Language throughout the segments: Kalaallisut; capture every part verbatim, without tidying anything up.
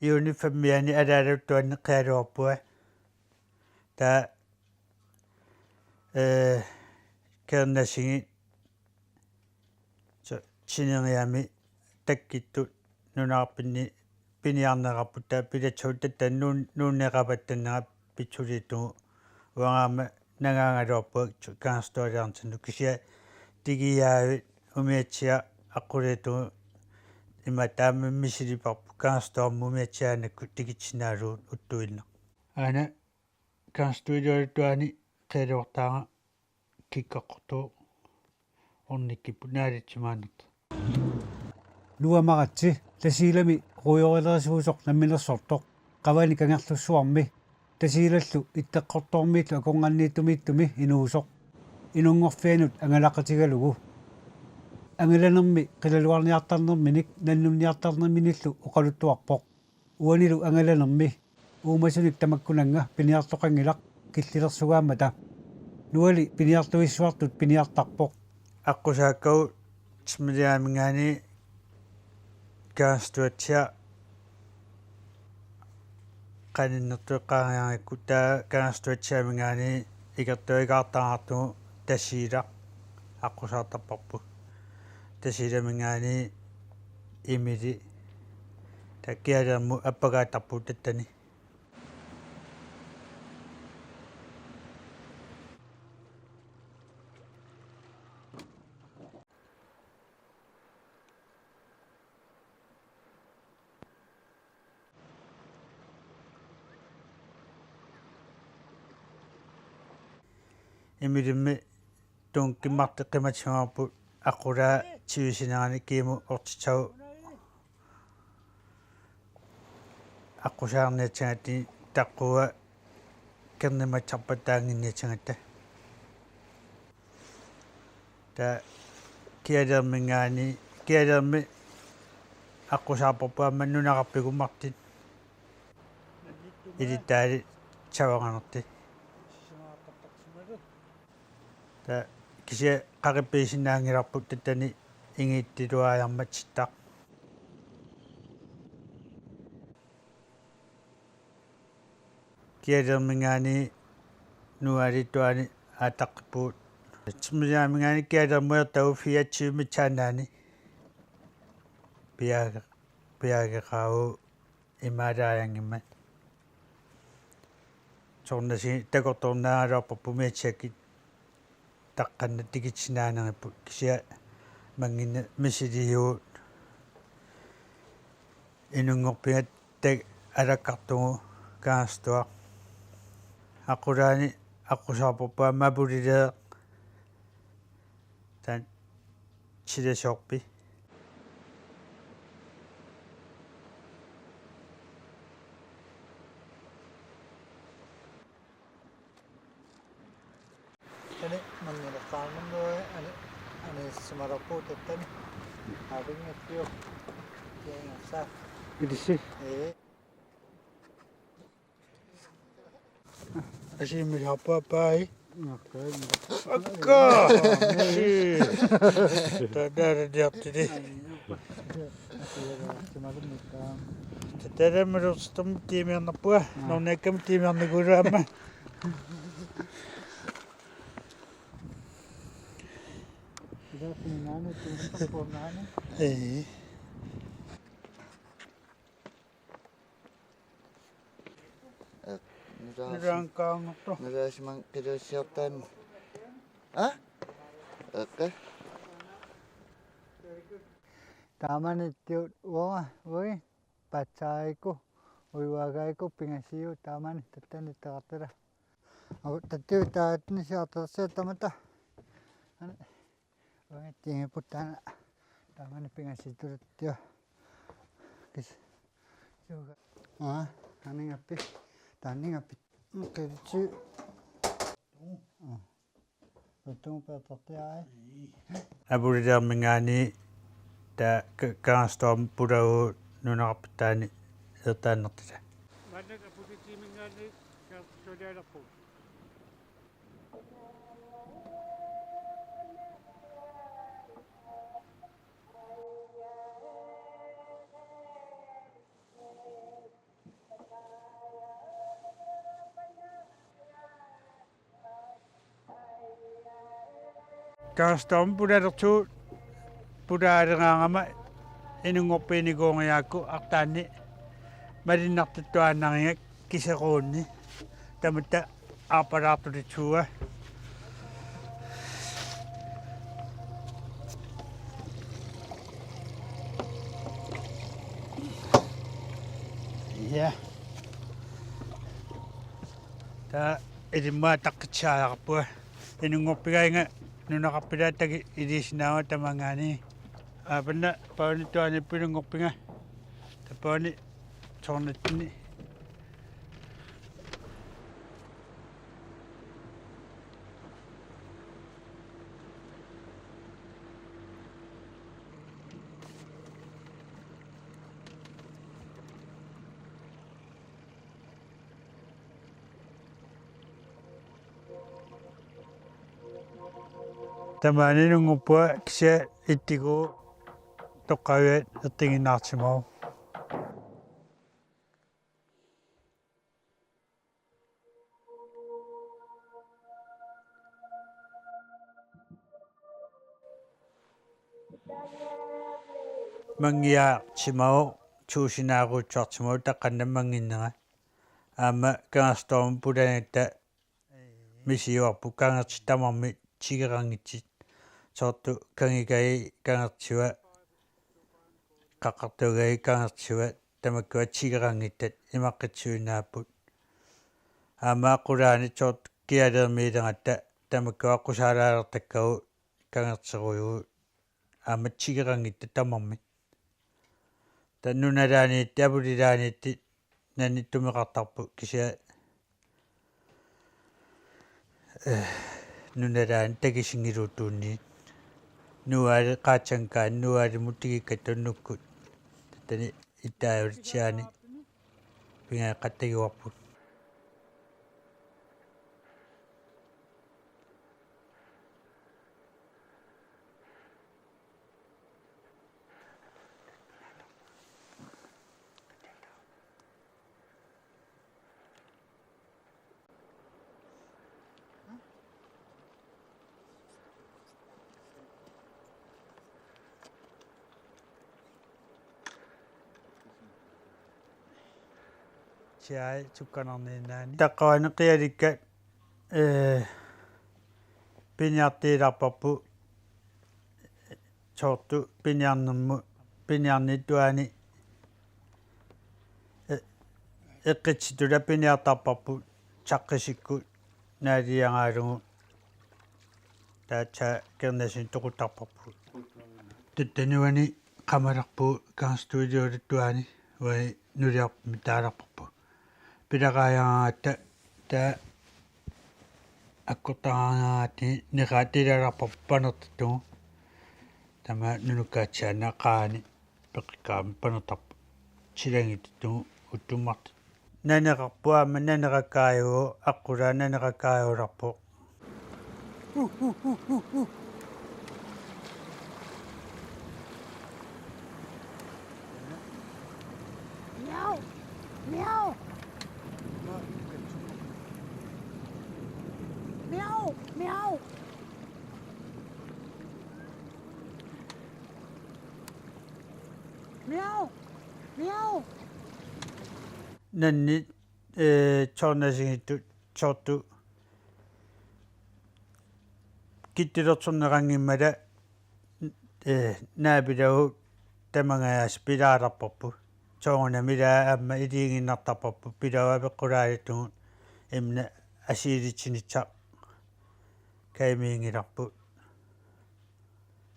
Iunifammiani alaaluttuanni qialuarpua. Taava, ee, Kernasingit so-, sineriami takkittut nunarpinni piniarneqarput, taava pilatsuuttatta nuun-, nuunneqapattannera pitsuliittugu uangaama nangaagaluarpunga gangsterliarnitsinni kisianni tigiaavit umiatsiaq aqquliittugu ima taama misiliparput gangstermut umiatsiaannakkut tikitsinnaalugu uttuinnaq. Aana gangsterliartuani qialuartaanga kikkaqqortuuq ornikkippoq naalitsimaannartoq. Nuamaratsi Tasiilami ruujorilerisuusoq namminersortoq qavani Kangerlussuarmi Tasiilallu Itteqqortoormiillu akornanniittumiittumi inuusoq inunngorfianut angalaqatigalugu. Angalanermi qilalugarniartarnerminik nannunniartarnerminillu oqaluttuarpoq. Uanilu angalanermi uumasunik tamakkunannga piniartoqanngilaq killilersugaammata. Nuali piniartuissuartut piniartarpoq. Aqqusaakkagut Smiliaaminngaanniit Kaanstuatsia qaninnertueqqaariarikku, taava Kaanstuatsiaaminngaanniit ikertuikaartaraartugut Tasiilaq aqqusaartarparput. Tasiilaminngaanniit Imili. Taava Kialermut appagaattarpugut tattani. Imilimmi Tunkimarti qimatimaarput aqqulaa tivisinerani kiimut ortitsagut aqqusaarniassagatta, taqqua kernimassarpataannginniassagatta. Taava Kialerminngaanniit, Kialermi aqqusaarparput aamma nunaqarfik Martin. Ilitaalit savaqarnertik. Taava kisianni qaqippiisinnaanngilarput tattani ingiittiluariarmatsittaq. Kialerminngaanniit nualittuani aattaqqippugut. Smiliaaminngaanniit Kialermuertagut fireogtyve mitsaannaani. Piaage-, piaageqaagut imaalaarianngimmat. Soorunami takortornaaraluarparput umiatsiakkut taqqannaq tikitsinnaanerput, kisianni mannginnaq misiliivugut. Inunnguarfigatta alakkartugut Kaanstuaq. Aqqulaani aqqusaarparput aamma Apulileeq. Taanna silasoorpi. Taanna manngileqqaarnermut aani, aani simalerpugut tattani. Aapinngattigu. Kiangersaa. Ilissi. Ee. Asiimmilaarpaa pai. Akka. Taanna diartili. Taanna malorsitamut tiimiarnerpunga. Norniakkamut tiimiarnikuugaluarama. Ee. Nulaankaanngortoq. Nulaasimanngilaq qilussiortaan. A? Eqqe. Taamani ittigut uanga, ui, paatsaagikku, ujuaagaagikkukku pingasuugut taamani tattani ittoqartara. Au, tattigut taatni siartarsiat tamata. Ane. Uangatsigipput taanna. Taamani pingasuutitut. Kis. Suuga. Aa, aningappi. Taaningappi. Qilitsi. Aa. Utung peertartiai. Apulileerminngaanniit taava Ka-, Kaanstuamut pulavugut nunaqarfittaani ertaannertita. Maanna Apulileerminngaanniit Kaanstualialerpugut. Kangerlussuarmi pulalersugut pulaaleraangama inunngorpiinikuunngikkakku arlaanni malunnartuttuaannarigakku kiseruunni tamatta aappalaartulissavunga. Ja. Taava ilimmut ataqqissaareerpunga. Inunngorpigaannga nunaqarfilaat takusinnaavunga tamaani. Aapanna Paunittuani inunngorpiga. Taava Pauni soorunatsinni. Tamaani inunngorpunga kisianni ittigu toqqaviat ertiginnaarsimavoq. Manngiarsimavoq, tuusinaaruutsuarsimavoq taqqannamannginnera. Aamma Kangerlussuarmi pulaanerata misiuarput kangertit tamarmik tikeqanngitsut. Soorlu Kangikai kangertiua, Qaqartuugai kangertiua, tamakkua tikeqanngitsut imaqqitsuinnaapput. Aamma aqqulaani soorlu Kialeermiileratta tamakkua aqqusaalaalertakkagut kangerterujugut aamma tikeqanngitsut tamarmik. Taava nunalaaniittut, apulilaaniittut nannittumeqartarput kisianni, eh, nunalaani takusinngiluuttuunniit. Nuuaali qaatsankaan, nuuaalimut tikikkatta unnukkut. Tattani itaajulitsiaani pingajuqqattagivarput. Siai sukkanarniinnaani. Taqqavani qialikkat, eh, piniartiilaarparput soorlu piniarnermut, piniarnittuani, eh, eqqissitullu piniartarparput saqqisikkut naaliagaalugu. Taava Kirnasini toquttarparput. Tattani uani qamalerpugut kangerluup ilioruttuani uani nuliarput mitaalerparput. Pilaqaajaraangatta taava akkortaraangaatini niqaatilalerparput panertartugut. Tamaat nunukkaatsiaannaq qaani peqqikkaami panertarput. Silanngittugut uttummartut. Naneqarpoq aamma naneqakaajuvoq, aqqulaa naneqakaajulerpoq. Miau. Miau. Miau. Miau. Miau. Miau. Nannit, eh, soorlu nasingittut, soorlu kittulersorneqanngimmata, eh, naapilagut tamangajaasa pilaalerparput. Soorunami ilaa aamma iliiginnartarparput, pilagut apeqqulaartugut imminut assigiinngitsunik kajumiinngilarput.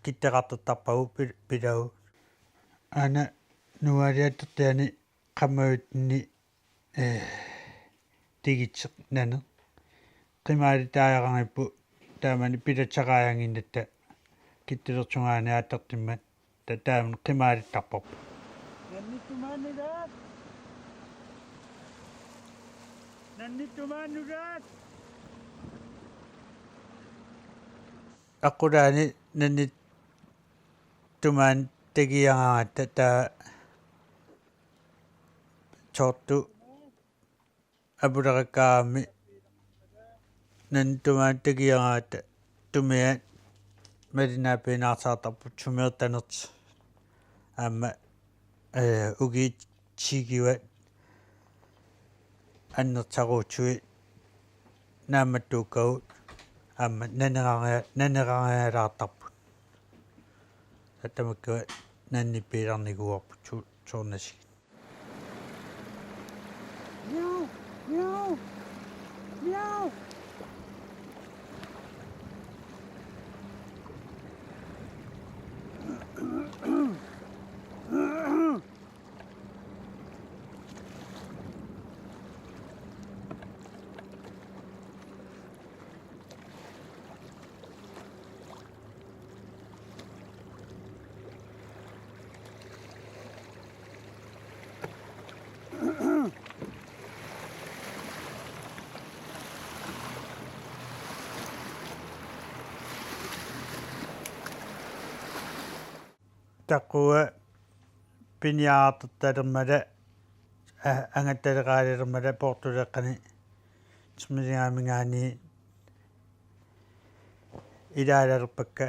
Kitteqartartarpagut pil-, pilagut. Aana nuuaali atortani qammavittini, eh, tigitseq naneq. Qimaalitaajaqanngippoq taamani pilatsaqaajanginnatta kittulersugaani atortimmat ta-, taamani qimaalittarparput. Nannittumaat nulaat. Nannittumaat nulaat. Aqqulaani nannittumaani takugaangatta taava soorlu apuleqakkaarami nannittumaani takugaangatta tumiat malinnaaffigineqartarput sumiortanertik aamma, eh, ukiut tiguat annersaruutsui naammattuukkagut aamma naneqaria-, naneqarialaartarput. Tamakkua nannippiilarnikuuarput su-, suunnaasigut. Taquat piniartortalermata, a-, angattaleqalermata poortuleeqqani timmilingaaminngaanniit ilaalerpakka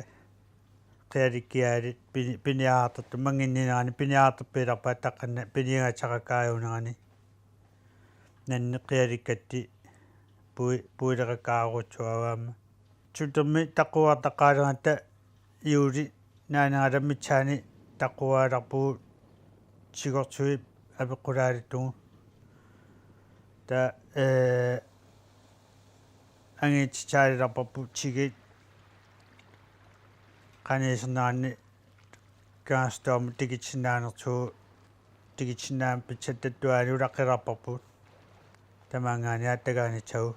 qialikkialit pini-, piniartortut mannginninngaanniit piniartorpiilerpakka taqqanna piniagasaqakkaajunerani. Nanni qialikkatsi pui-, puileqakkaaruutsuaramma. Sutermi taquartaqalerata juuli naanerata missaani taquaalerpugut sigortuip apeqqulaarlugu. Taava, eh, angiititsaalilerparput tigit qaniisernerani Kangerlussuarmut tikitsinnaanersugut, tikitsinnaanermut pitsattattuaani ulaqilerparput. Tamaanngaanniit aatagaanitsagut.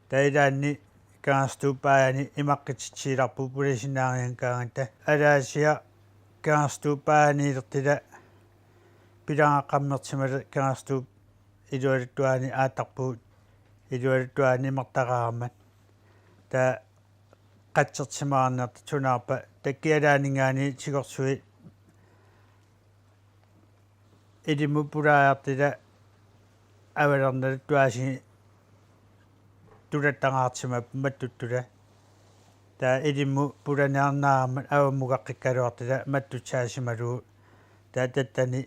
Taava ilaanni Kangerlussuup paajani imaqqititsiilerpugut pulasinnaarianngikkaangatta. Alaasiaq Kangerlussuup paajaniilertila pilangaqqammertimali Kangerlussuup ilualuttuaani aattarpugut ilualuttuaani imartaraarmat. Taava qatsertimaarnertut sunaarpa takialaaninngaanniit sigortuit ilimmut pulaajartila avalernaluttuaasini tulattaqartimapput mattuttula. Taava ilimmut pulaniarnaarmat avammukaqqikkaluartila mattutsaassimalugu. Taava tattani,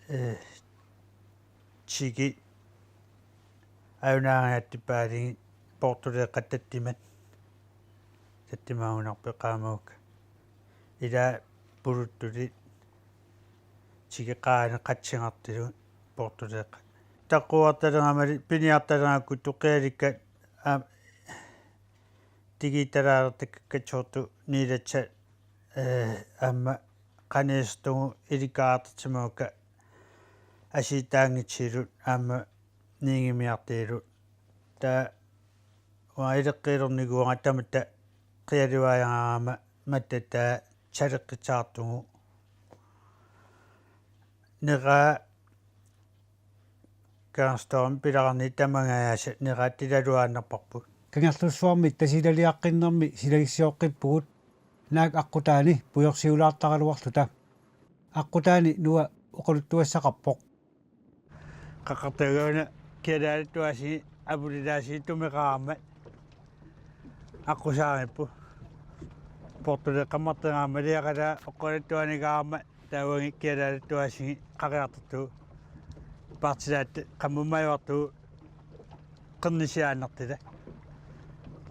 eh, tigi ajunaariartippaalugit poortuleeqqat tattimat. Tattimaagunarpoq qaamagukka. Ilaa puluttulit tigi qaani qatsigartilugit poortuleeqqat. Taquartalermata piniartalermata qialikkat, aam, tigitalaalertakkakka soorlu niilassat, eh, aamma qaniisertugut ilikkaartartimagukka asiitaanngitsigillu aamma niingimiartigillu. Taava uanga ileqqiilernikuuvunga tamatta qialuaajaraangama mattataa saleqqitsaartugut. Neraa Kangerlussuarmi pilerarni tamangajaasa neraa tilaluaannarparput. Kangerlussuarmi tasilaliaqqinnermi silagissioqqippugut naak aqqutaani pujorsiulaartaraluarluta. Aqqutaani Noah oqaluttuassaqarpoq. Qaqartaguna kialaalattuaasii apulilaasii tumeqaarmat aqqusaarippu. Poortuleeqqammarteraarmat liaqalaa oqaluttuanigaarmat taavani kialaalattuaasii qariartortugut. Paartilaatta qammummajuartugut qernisiaannartila.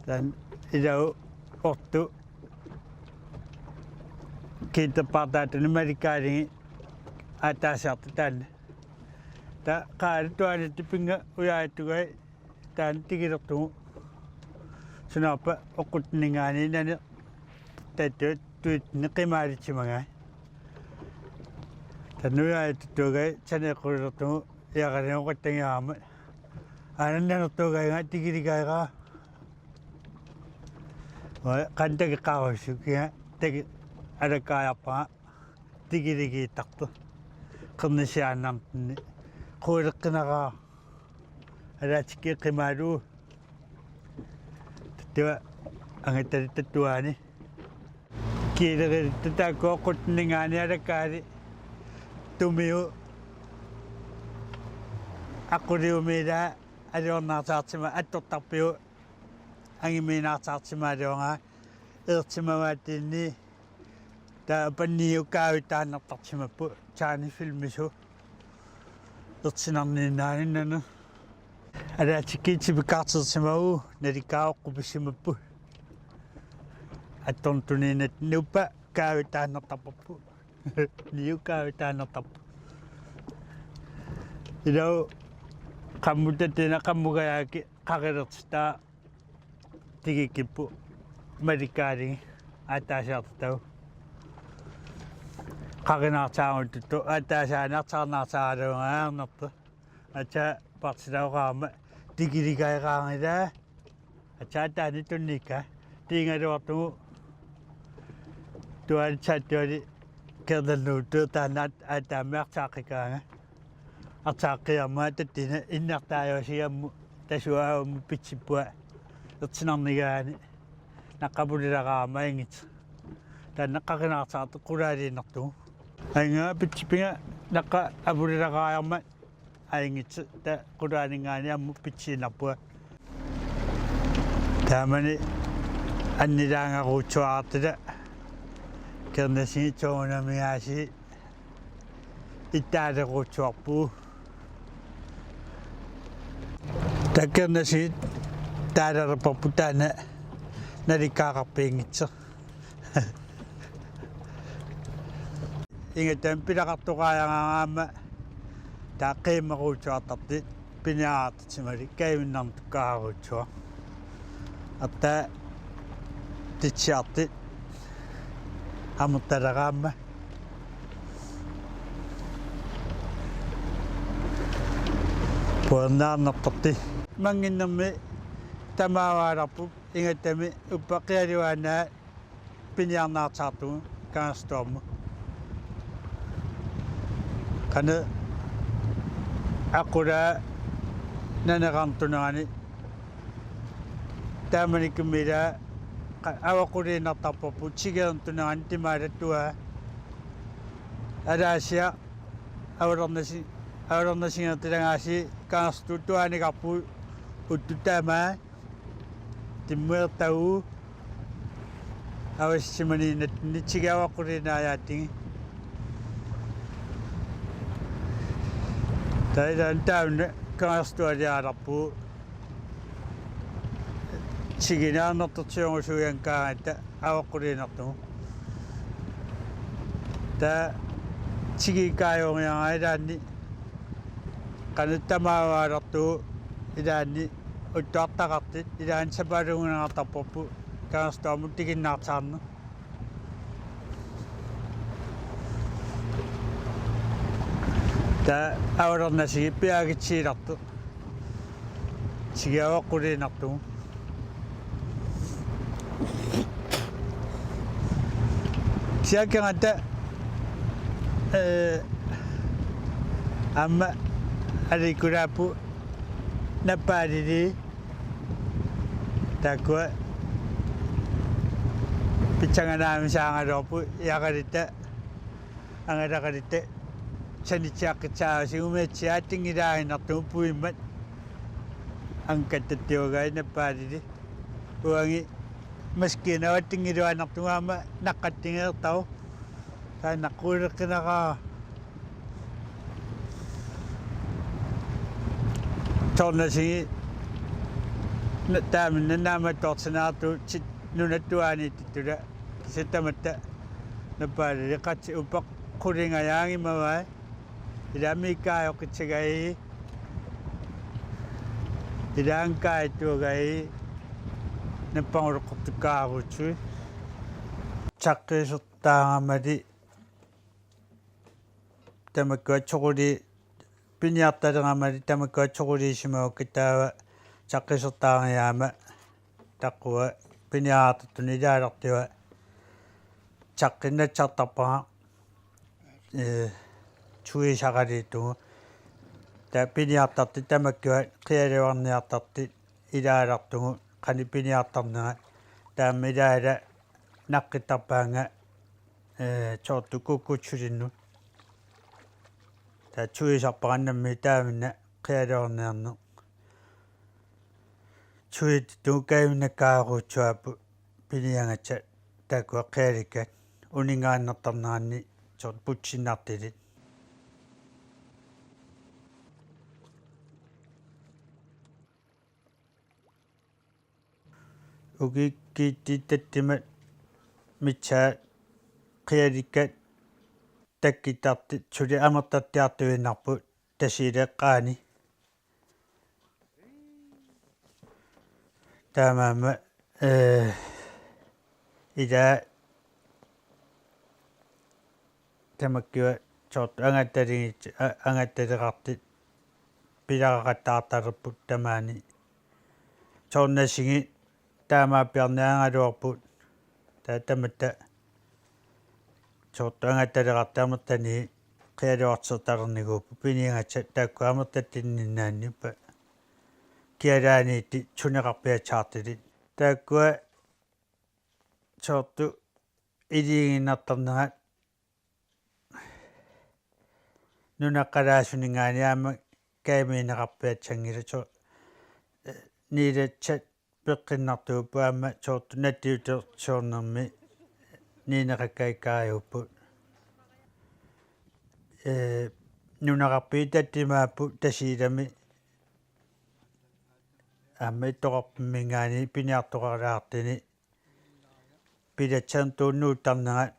Taanna ilagu ortu kiitterpaartaatuni malikkaalugit aataasiartut taanna. Taava qaalattuaaniittut pinnga ujaajattugai taanna tigilertugut. Sunaarpa oqqutinninngaanniit nani tattut tuitni qimaalitsimagai. Taanna ujaajattugai saneeqqulilertugut iaqalingoqattagiaarmat. Aana nanertuugaiga tigiligaara. Oi, qantakiqarusukia tagi alakkaajarpara tigiligiittartoq. Qernisiaannartinni. Quileqqinaqaaq. Alaatikkit qimaalugu. Tattua angattalitta tattuaani. Kiileritta taakku oqqutinninngaanniit alakkaali tumiu aqquliumiilaa aliornaarsaartima attortarpiu angimiinnaartaartimaaliornga, eertimavaatiinni taava panniukkaavitaannartartimapput taani filmisu ersinarniinnaaninnani. Alaatikkit tipikkaartertimagu nalikkaavoq qupissimapput. Attortuniinnatta nuppa kaavitaannartarparput. Niukkaavitaannartarput. Ila qammut tatigineq qammugajaakkit qarilertitaa tigikkippu malikkaaligi aataasiartitagu. Qarinaartaarututtu aataasiaaniartaarnaartaaralugu ajornarpoq. Aatsaat partilaaqaama tigiligaaqqaarnila. Aatsaat taanna tunniukkaa. Tiingaluartugu tuaalitsaattuali kernannuuttu taanna aataammi artaaqqikkaanga. Artaaqqiarmat tatigineq innartaajusigammut tasuaamut pitsippua ersinarnigaanni naqqa apulilaqaarmat ajunngitsoq. Taanna qarinaartaartoq qulaaliinnartugu. Ajunngilaq pitsippiga naqqa apulilaqaarmat ajunngitsoq taava qulaaninngaanniit ammut pitsiinnarpunga. Taamani annilaangaruutsuarartila kernasigut soorunami aasiit ittaaleruutsuarpugut. Taava kernasigut taalalerparput taanna nalikkaaqarpiunngitsoq. Ingammik pilaqartoqajaaraangama taava qiimmaruutsuartartut piniartartimali kajuminnarnut tukkaaruutsuaq. Aatsaat titsiartut amertaleraammat. Puernaarnertartut. Mannginnermi tamaavaalarput ingammik uppa qialuaannaa piniarnaartaartugut kangerluarmut. Qanoq aqulaa naneqarnertunerani taamanikkumi ila qa-, avaquliinnartarparput tigiinnartunerani timaalattua. Alaasiaq avalernersi-, avalernersinngertilagaasi kangerluup tuaanigarput uttut tamaat. Timmuertagu avassimaniinnattunni tigiavaquliinnaariartigit. Taava ilaanni taanna kangerlualialarput tiginaarnertortiugusuiankaangatta avaquliinnartugut. Taava tigiikkaajoriarnga ilaanni qanoq tamaavaalartugut ilaanni uttuartaqartut ilaanni sapaluunnartarparput kangerluarmut tiginnaartaarneq. Taava avalernasigit piagitsiilartoq. Tigiavaquliinnartugut. Siakkerata, eh, aamma aliikkulaapput Nappaalili. Taakkua pitsanganaamisaagaluarput iaqalitta angalaqalitta sanitsiaqqissaarusigumiitsi aatsinngilaaginnartugut puimmat angakkattattiugai Nappaalili. Uangi maskiinap aatsinngilluinnartugut aamma naqqattingeertaru. Taanna quleqqinaqaaq. Tornasigi na-, taamani naammattoortinneqartut tit-, nunattuaaniittuttula kisianni tamatta Nappaalili qatsi uppa qulingajaangimavai. Ila miikkaajoqqissagai. Ila angaajuagai. Nappanguleqqortukkaarutsui. Taqqiisortaaramali tamakkua soquli-, piniartaleramali tamakkua soquliisimavakka taava taqqiisortaariaama taqqua piniartartuni ilaalartiga taqqinnassartarpara, eh, tuisaqaliittugu. Taava piniartartut tamakkua qialuarniartartut ilaalartugut qanoq piniartarnerat. Taama ilaala naqqittarpaannga, eh, soorlu kukkutsulinnut. Taava tuisarpara nammineq taamanna qialuarniarneq. Suititut kajuminnakkaaruutsuapput piniagassat taakkua qialikkat uninngaannartarneranni soorlu putsinnartilit. Ukiukkut tatsimat missaat qialikkat takkuttartut suli amertartiartuinnarput Tasiilap eqqaani. Taamaammat, ee, ila tamakkua soorlu angattaligit-, a-, angattaleqartut pileraqattaartalerput tamaani. Soorlu Nasingi taamaappiarneq angaluarput. Taava tamatta soorlu angattaleqartut amertanit qialuarsertalernikuupput piniagassat taakkua amertatsinninnaanniippat kialaaniittut suneqarpiassaartulik. Taakkua soorlu iliuginnartarnerat nunaqqalaasuninngaanniit aamma kajumiunneqarpiassanngillat, soorlu, ee, niilassat peqqinnartuupput aamma soorlu natiutersiornermi niunneqakkajukkaariupput. Ee, nunaqarfiit tatsumaapput Tasiilami aamma Ittoqarfimminngaanniit piniartoqalaartunik pilatsanertuunnuuttarnerat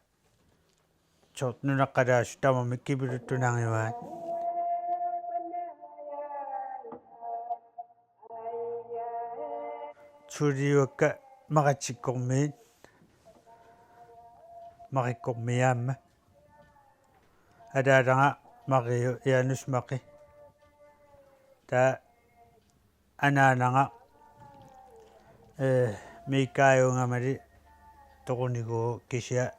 soorlu nunaqqalaasut tamarmik kipiluttunarjuaat. Suliuakka Maratsikkormiit, Marikkormiit aamma. Alaalagaq Mariu Janus Maqi. Taava anaanagaq, ee, Miikaajuugamali toqunikuuvoq kisianni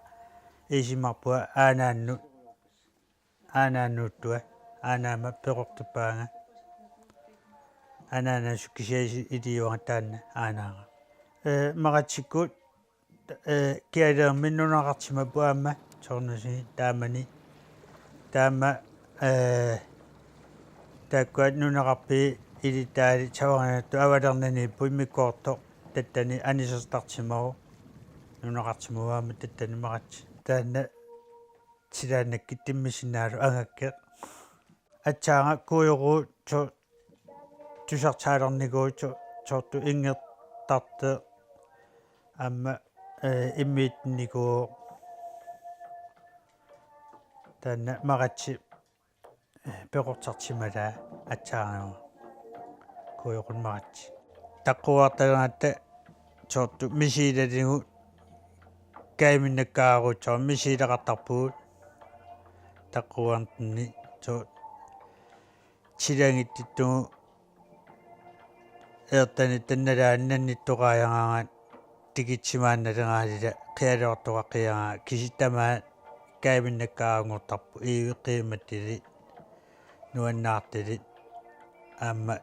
isumaqarpunga aanaannut, aanaannuuttua, aanaammat peqortuppaanga. Anaanasut kisianni isi-, iliuara taanna aanaagaq. Ee, Maratsikkut ee, kialermi nunaqartimapput aamma soorunami taamani. Taama, ee, taakkua nunaqarfiit ilitaalit savarinertut avalernaniipput immikkoortoq tassani anisartarsimavoq. Nunaqartimavoq aamma tassani Maratsi. Taanna silaannakkut timmissinnaalluni angakkeq. Aatsaat kuujoruut so-, tusartaalernikuuvoq so-, soorlu inngertartoq aamma, ee, immiunnikuuvoq. Taanna Maratsi, ee, peqortarsimalaa aatsaat kuujoruut Maratsi. Taqquartalernatta soorlu misiilaligut kajuminnakkaaruutsoq misiileqartarpugut. Taqquartinni soorlu silagittuttugu eertanit tannalaanit nannittoqaajaraangat tikitsimaannaleraangat ila qialuartoqaqiaraangat kisianni tamaat kajuminnakkaarunngortarput iiveqqiimatilik nuannaartilik aamma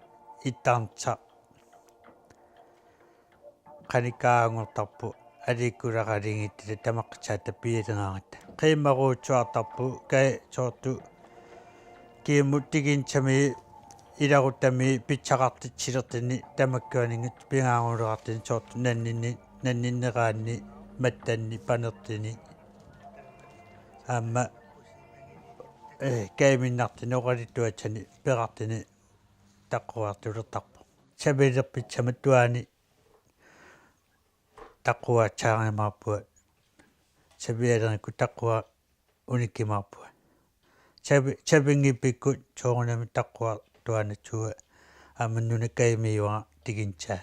ittarnersaq qanikkaarunngortarpoq aliikkulaqalinngitsunik tamaqqasaata pialeraangatta. Qiimmaruutsuartarpoq kai soorlu kiimmut tikinsamik ilarutamik pitsaqartitsilertunik tamakkuaninnga pingaaruleqartunik soorlu nanninni, nanninneraanni, mattanni, panertunik. Aamma, ee, kajuminnartunik oqaluttuassanik peqartunik taqquartulertarpoq. Savilerpissama tuaani taqquaatsaarimaarpunga. Savialerikkut taqquaa unikkumaarpunga. Savi-, savinngippikkut soorunami taqquaa tuaanatsuua aamma nuna kajumiuara tikinsaa.